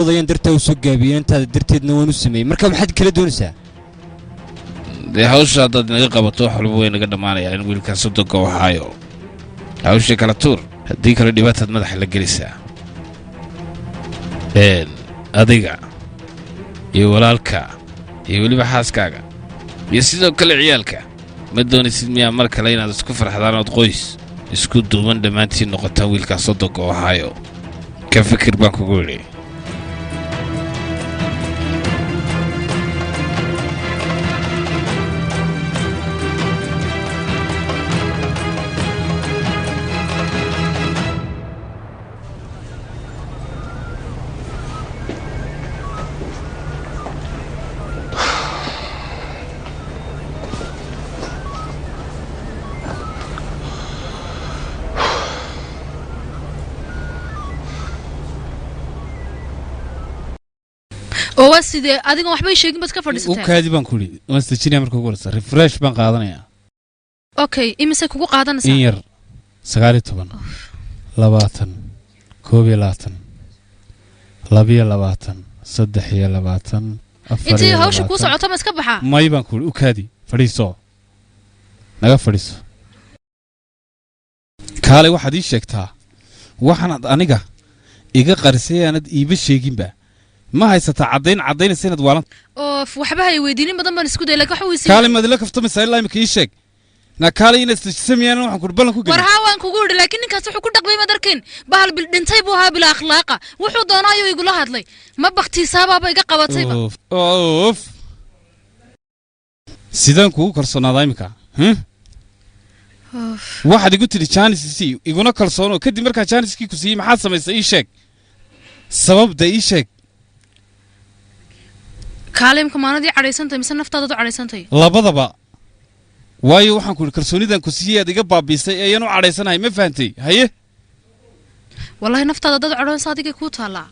Ayaan dartaa u soo gaabiyey, intaada darteedna waan u sameeyey. Marka maxaad kala doonaysaa? Dee hawsha haddaad inaga qabato, wax walba way naga dhammaanayaa. In wiilkan soddonka u haayo hawsha kala tuur, haddii kale dhibaataad madaxa la gelaysaa. Adiga iyo walaalka iyo weliba xaaskaaga iyo sidoo kale ciyaalka, ma doonaysid miyaa mar kale inaad isku farxdaan ood qoys isku duuban dhammaantiin noqotaan? Wiilkaa soddonka u haayo ka fikir baan kugu idhi. Oo waa sidee? Adigan waxbay sheegin baad ka U fadhiisatee. kaadi baan ku idhi, waan isdejinaya marka ugu horeysa, refresh baan qaadanayaa. Okay, imise kugu qaadanaysaa? In yar, 19, 20, 21, 22, 23, afar Intii iyo hawsha kuu 20. socoto ma iska baxaa? May baan ku idhi, u kaadi, fadhiiso, naga fadhiiso. Kaalay, waxaad ii sheegtaa waxaanaad aniga iga qarisay, aanad iiba sheeginba. Ma haysataa caddayn caddaynaysa inaad waalan? Oo waxba hay weydiinin, badan baan isku dayay, laakiin waxa weysiin. Kaalay, maad ila kaftamaysaa ilaa imika? Ii sheeg na kaalay, inaad isdejisa miyaanan waxaan kuhi ballan ku War gelin? Haa, waan kugu idhi, laakiin ninkaas wuxuu ku dhaqmay maad arkin. Bahal bil dhintay buu ahaa, bila akhlaaqa. Wuxuu doona ayuu igula hadlay. Ma baktiisaabaaba iga qabatayba. Oof, oof, sidaan kugu kalsoonaadaa imika, huh? Oof. Waxaad igu tidhi chance sii, iguna kalsoono. Kadib markaa chance-kii ku siiyey, maxaad samaysay? Ii sheeg sababda, ii sheeg. Kaalimka, maanadii cadhaysantay mise naftaadaad u cadhaysantay? Labadaba. Waayo, waxaan ku idhi kalsoonidan ku siiyey aad iga baabiisay ayaan u cadhaysanahay, ma fahantay? Haye. Wallahi naftaada dad cadhoonsa, adigay kuu taallaa.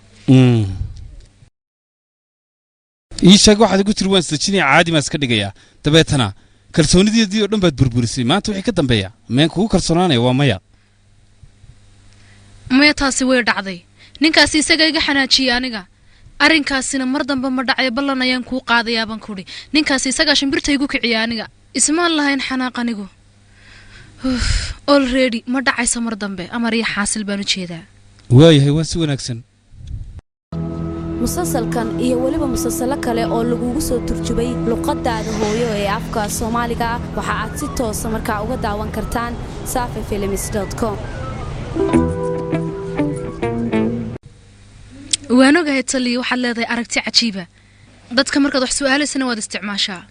Ii sheeg. Waxaad igu tiri waan isdejinaya, caadi baan iska dhigayaa, dabeetana kalsoonideedii oo dhan baad burburisay. Maanta wixii ka dambeeya meen kugu kalsoonaanaya? Waa maya. Maya, taasi way dhacday. Ninkaasi isaga iga xanaajiyey aniga. Arrinkaasina mar dambe ma dhacayo, ballan ayaan kuu qaadayaa baan kudhi. Ninkaasi isagaa shimbirta igu kiciya. Aniga ismaan lahayn xanaaq anigu. Already ma dhacayso mar dambe, amar iyo xaasil baan u jeedaa. Waayahay, waa si wanaagsan. Musalsalkan iyo weliba musalsalo kale oo lagugu soo turjubay luqadaada hooyo ee afka Soomaaliga ah, waxa aad si toosa markaa uga daawan kartaan safifilms.com. Waan ogahay taliya, waxaad leedahay aragti cajiiba. Dadka markaad wax su'aalaysana waad isticmaashaa.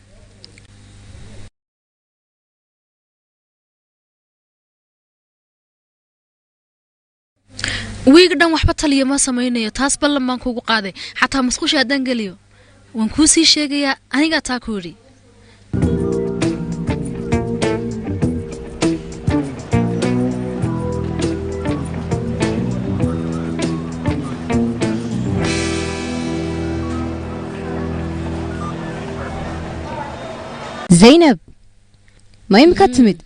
Wiig dhan waxba taliya ma samaynayo, taas ballan baan kuugu qaaday. Xataa musqusha haddaan geliyo waan kuu sii sheegayaa. Anigaa taa ku yidhi. Zaynab, ma imika timid?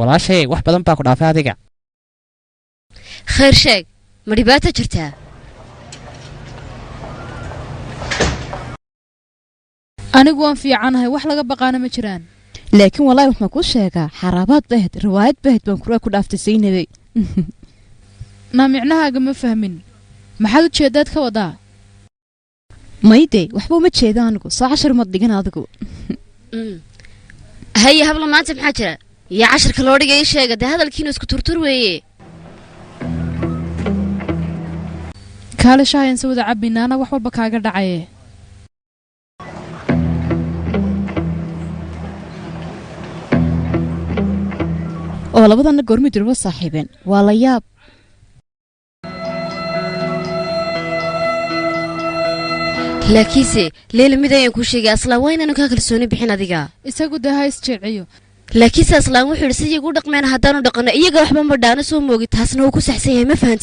Walaashay, wax badan baa ku dhaafay adiga. Khayr sheeg, ma dhibaato jirtaa? Anigu waan fiicanahay, wax laga baqaana ma jiraan. Laakiin wallaahi waxaan kuu sheegaa, xaraabaad bahad, riwaayad bahad baan kuraa ku dhaaftay, Zaynabey. Naa, micnahaaga ma fahmin. Maxaad ujeedaad ka wadaa? Mayde, waxba uma jeeda anigu. Soo cashar maad dhigan adigu? Haye habla, maanta maxaa jira? Iyo casharka loo dhigay ii sheega dee, hadalkiinu isku turtur weeye. Kaale, shaayan se wada cabinaana, wax walba kaaga dhacaye. Oo labadanna goormay durba saaxiibeen? Waa la yaab. Laakiinse Leyla, mid ayaan kuu sheegay, Aslaan waa inaanu kaa kalsooni bixin adiga. Isagu dee ha isjeeciyo. Laakiinse Aslaan wuxuu yidhi si iyagu u dhaqmeen haddaanu dhaqanno, iyaga waxba ma dhaano. Soo moogi, taasna wuu ku saxsan yahay, ma fahantay?